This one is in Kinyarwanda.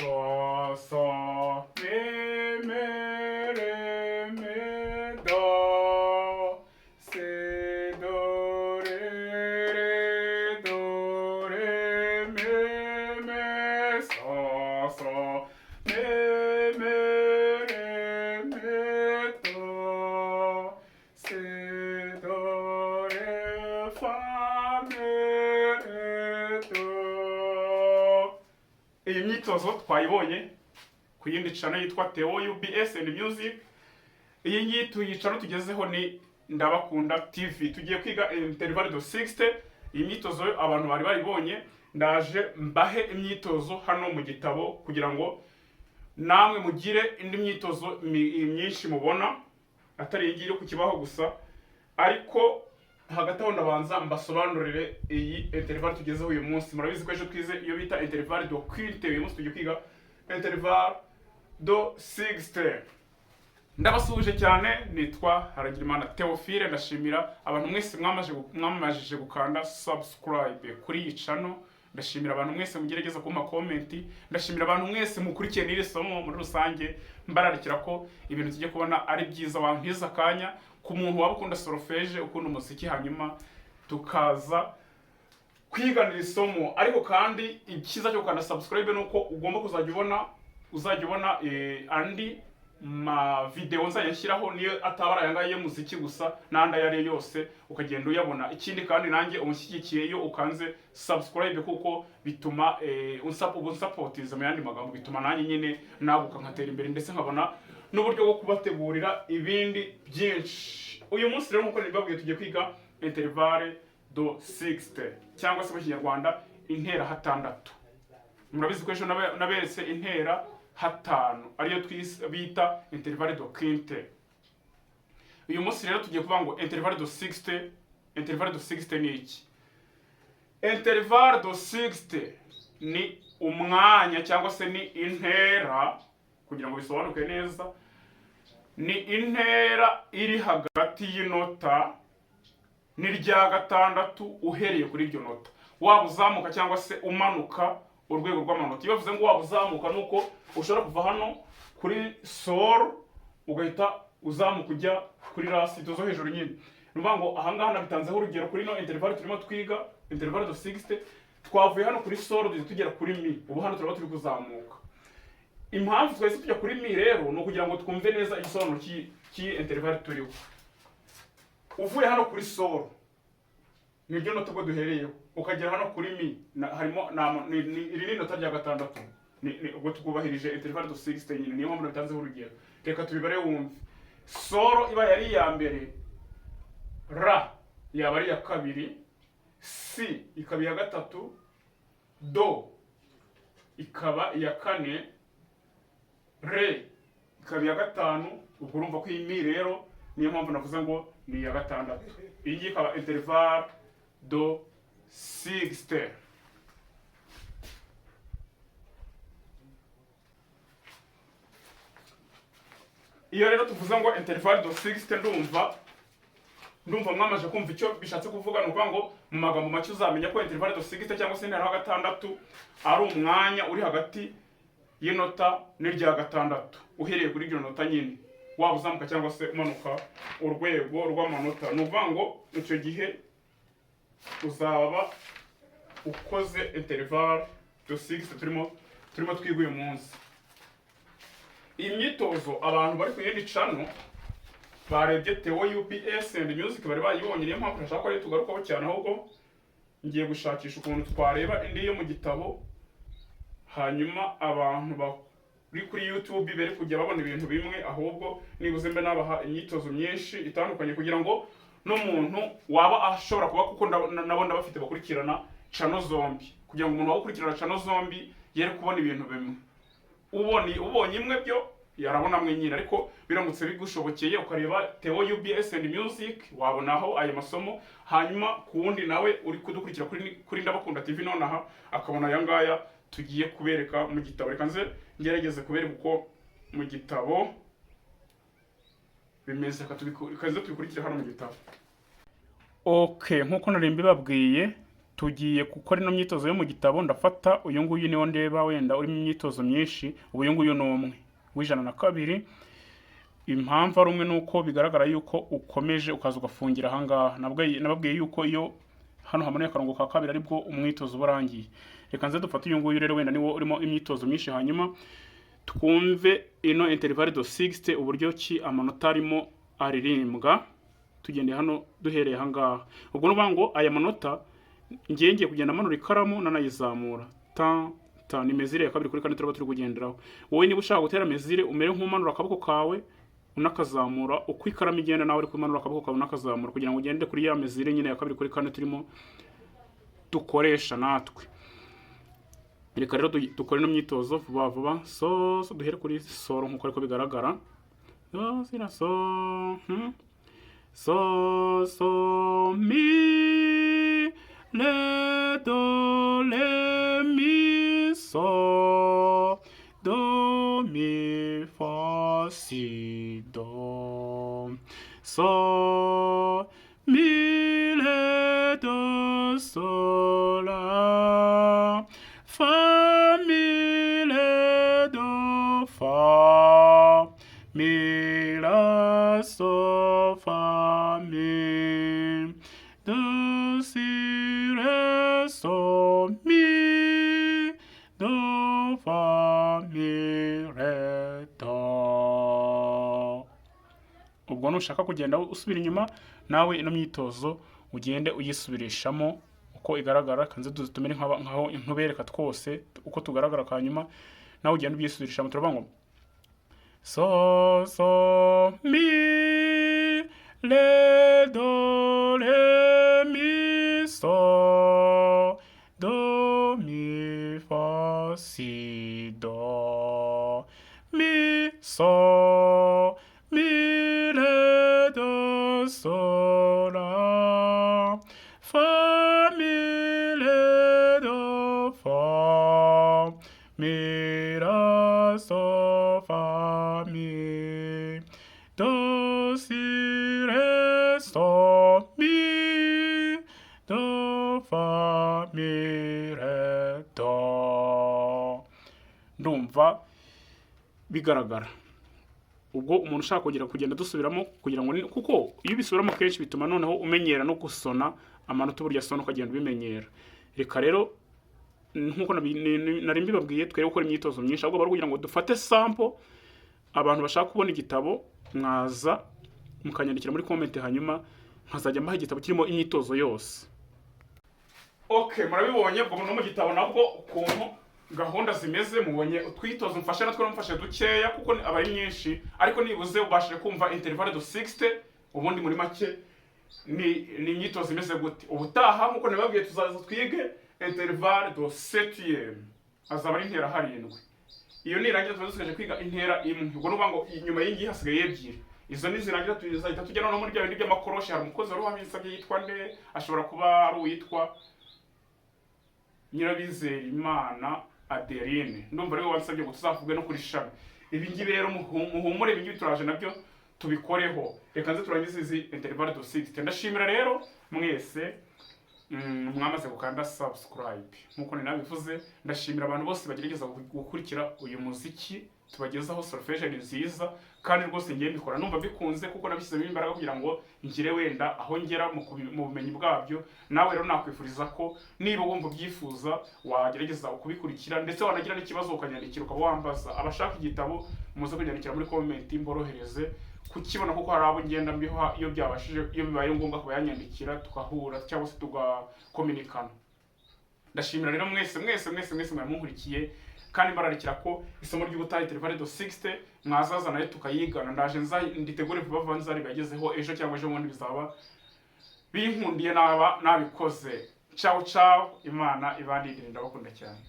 So, so, mi, mi, re, mi, do, si, do, re, re, do, re, mi, mi, so, so, mi, mi, re, mi, do, si, do, re, fa, mi, re, do. Iyi myitozo twayibonye ku yindi channel yitwa Theo UBS and Music. Iyi ngiyi tuyicara tugezeho ni Ndabakunda TV. Tugiye kwiga intervalle de sixte. Iyi myitozo abantu bari bayibonye, ndaje mbahe imyitozo hano mu gitabo kugira ngo namwe mugire indi myitozo myinshi mubona atari iyi ngiyi iri ku kibaho gusa. Ariko hagati aho ndabanza mbasobanurire iyi intervalle tugezeho uyu munsi. Murabizi ko ejo twize iyo bita intervalle de quinte, uyu munsi tugiye kwiga intervalle de sixte. Ndabasuhuje cyane, nitwa Haragirimana Theophile. Ndashimira abantu mwese mwamajije gukanda subscribe kuri iyi channel. Ndashimira abantu mwese mugerageza kumpa comment. Ndashimira abantu mwese mukurikiye n'iri somo muri rusange. Mbararikira ko ibintu tujye kubona ari byiza. Wantiza akanya ku muntu waba ukunda solfège, ukunda umuziki, hanyuma tukaza kwiganira isomo. Ariko kandi icyiza cyo gukanda subscribe ni uko ugomba kuzajya ubona, uzajya ubona andi ma video nzajya nshyiraho, niyo ataba ari aya ngaya y'umuziki gusa, n'andi ayo ari yo yose ukagenda uyabona. Ikindi kandi nanjye umushyigikiye iyo ukanze subscribe, kuko bituma uba unsupportinze. Mu yandi magambo, bituma nanjye nyine naguka, nkatera imbere, ndetse nkabona n'uburyo bwo kubategurira ibindi byinshi. Uyu munsi rero, nk'uko nabibabwiye, tugiye kwiga intervalle de sixte, cyangwa se mu Kinyarwanda intera hatandatu. Murabizi ko ejo naberetse intera hatanu, ariyo bita intervalle de quinte. Uyu munsi rero tugiye kuvuga ngo intervalle de sixte. Intervalle de sixte ni iki? Intervalle de sixte ni umwanya cyangwa se ni intera, kugira ngo bisobanuke neza, ni intera iri hagati y'inota n'irya gatandatu uhereye kuri iryo nota, waba uzamuka cyangwa se umanuka urwego rw'amanota. Iyo bavuze ngo waba uzamuka, ni uko ushobora kuva hano kuri sol ugahita uzamuka ujya kuri la si do zo hejuru nyine. Ni ukuvuga ngo ahangaha nabitanzeho urugero kuri ino intervalle turimo twiga, intervalle de sixte. Twavuye hano kuri sol duhita tugera kuri mi. Ubu hano turaba turi kuzamuka. Impamvu twahise tujya kuri mi rero ni ukugira ngo twumve neza igisobanuro cy'iyi intervalle turiho. Uvuye hano kuri sol, niryo nota ubwo duhereyeho, ukagera hano kuri mi, harimo iri ni inota rya gatandatu. Ubwo twubahirije intervalle de sixte nyine, niyo mpamvu nabitanzeho urugero. Reka tubibare wumve. Sol ibaye ari iya mbere, la yaba ari iya kabiri, si ikaba iya gatatu, do ikaba iya kane, re ikaba iya gatanu. Ubwo urumva ko iyi mi rero, niyo mpamvu navuze ngo ni iya gatandatu. Iyi ngiyi ikaba intervalle de sixte. Iyo rero tuvuze ngo intervalle de sixte, ndumva mwamaze kumva icyo bishatse kuvuga. Ni ukuvuga ngo mu magambo make uzamenya ko intervalle de sixte cyangwa se intera gatandatu ari umwanya uri hagati y'inota n'irya gatandatu uhereye kuri iryo nota nyine, waba uzamuka cyangwa se umanuka urwego rw'amanota. Ni ukuvuga ngo icyo gihe uzaba ukoze intervalle de sixte turimo twiga uyu munsi. Iyi myitozo abantu bari ku yindi channel barebye Theo UBS and Music bari bayibonye, niyo mpamvu ntashaka ko ariyo tugarukaho cyane, ahubwo ngiye gushakisha ukuntu twareba indi yo mu gitabo, hanyuma abantu bari kuri YouTube bere kujya babona ibintu bimwe, ahubwo nibuze mbe nabaha imyitozo myinshi itandukanye, kugira ngo n'umuntu waba ashobora kuba, kuko nabo ndabafite bakurikirana channel zombi, kugira ngo umuntu waba ukurikirana channel zombi yere kubona ibintu bimwe. Ubonye imwe byo yarabona amwe nyine, ariko biramutse bigushobokeye ukareba Theo UBS and Music, wabonaho ayo masomo, hanyuma ku wundi nawe uri kudukurikira kuri Ndabakunda TV nonaha akabona aya ngaya tugiye kubereka mu gitabo. Reka nze ngerageze kubereka uko mu gitabo bimeze. Reka nze tubikurikire hano mu gitabo. Okay, nkuko nari mbibabwiye. Tugiye gukora ino myitozo yo mu gitabo. Ndafata uyu nguyu, niwo ndeba wenda urimo imyitozo myinshi. Ubu uyu nguyu ni umwe w'102. Impamvu ari umwe ni uko bigaragara yuko ukomeje ukaza ugafungira ahangaha. Nababwiye yuko iyo hano hamanuye akarongo ka kabiri aribwo umwitozo uba urangiye. Reka nze dufate uyu nguyu rero, wenda niwo urimo imyitozo myinshi, hanyuma twumve ino intervalle de sixte, uburyo ki amanota arimo aririmbwa tugendeye hano, duhereye ahangaha. Ubwo ni ukuvuga ngo aya manota ngiye kugenda manura ikaramu nanayizamura, ta ta, ni mesure ya kabiri kuri kane turaba turi kugenderaho. Wowe niba ushaka gutera mesure, umere nk'umanura akaboko kawe unakazamura uko ikaramu igenda, nawe uri kumanura akaboko kawe unakazamura kugira ngo ugende kuri ya mesure nyine ya kabiri kuri kane turimo dukoresha natwe. Reka rero dukore ino myitozo vuba vuba. So so, duhere kuri solo nk'uko ariko bigaragara. Do, si, la, so, So, so, mi, re, do, re, mi, so, do, mi, fa, si, do, so, mi, re, do, so, la, fa, mi, re, do, fa, mi, la, so, fa, mi, do, si, re, so, mi, do, fa, mi, re, do. Ubwo nushaka kugenda usubira inyuma, nawe ino myitozo ugende uyisubirishamo uko igaragara. Kanze tumere nkaho ntubereka twose uko tugaragara, kanyuma nawe ugenda ubyisubirishamo. Turavuga ngo so, so, mi, re, do, re, mi, so, do, mi, fa, si, do, mi, so, mi, re, do, so, la, fa, mi, re, do, fa, mi, la, so, fa, mi, do, si, re, so, mi, do, fa, mi, re, do. Ndumva bigaragara. Ubwo umuntu ushaka kongera kugenda dusubiramo kugira ngo kuko iyo ubisubiramo kenshi bituma noneho umenyera no gusona amanota, uburyo asona ukagenda ubimenyera. Reka rero nk'uko nari mbibabwiye, twere gukora imyitozo myinshi, ahubwo bari kugira ngo dufate sample. Abantu bashaka kubona igitabo mwaza mukanyandikira muri comment, hanyuma nkazajya mbaha igitabo kirimo imyitozo yose. Okay, murabibonye ubwo no mu gitabo nabwo ukuntu gahunda zimeze. Mubonye utwitozo mfashe, natwo mfashe dukeya kuko aba ari myinshi, ariko nibuze ubashije kumva intervalle de sixte. Ubundi muri make ni imyitozo imeze gute? Ubutaha nkuko nababwiye, tuzaza twige intervalle de septième, azaba ari intera harindwi. Iyo nirangira tuba dusigaje kwiga intera imwe. Ubwo ni ukuvuga ngo inyuma y'ingiyi hasigaye ebyiri. Izo nizirangira tuzahita tujya noneho muri bya bindi by'amakoroshi. Hari umukozi wari wabinsabye yitwa nde? Ashobora kuba ari uwitwa Nyirabizeyimana Adeline, ndumva ariwe wansabye ngo tuzavuge no kuri shami. Ibi ngibi rero muhumure, ibi ngibi turaje nabyo tubikoreho. Reka nze turangize izi intervalle de sixte. Ndashimira rero mwese mwamaze gukanda subscribe. Nkuko nari nabivuze, ndashimira abantu bose bagerageza gukurikira uyu muziki tubagezaho. Solfège ni nziza kandi rwose ngiye mbikora numva bikunze, kuko nabishyizemo imbaraga kugira ngo ngire wenda aho ngera mu bumenyi bwabyo. Nawe rero nakwifuriza ko niba wumva ubyifuza wagerageza kubikurikira, ndetse wanagira n'ikibazo ukanyandikira ukaba wambaza. Abashaka igitabo muze kunyandikira muri comment mborohereze kukibona, kuko hari abo ngenda mbiha iyo byabashije, iyo bibaye ngombwa akaba yanyandikira tugahura cyangwa se tugakominikana. Ndashimira rero mwese mwese mwese mwese mwari munkurikiye, kandi mbararikira ko isomo ry'ubutaha intervalle de sixte mwazaza nayo tukayigana. Ndaje nza nditegure vuba vuba, nzaribagezeho ejo cyangwa ejo bundi, bizaba binkundiye naba nabikoze. Ciao ciao, Imana ibandindire, ndabakunda cyane.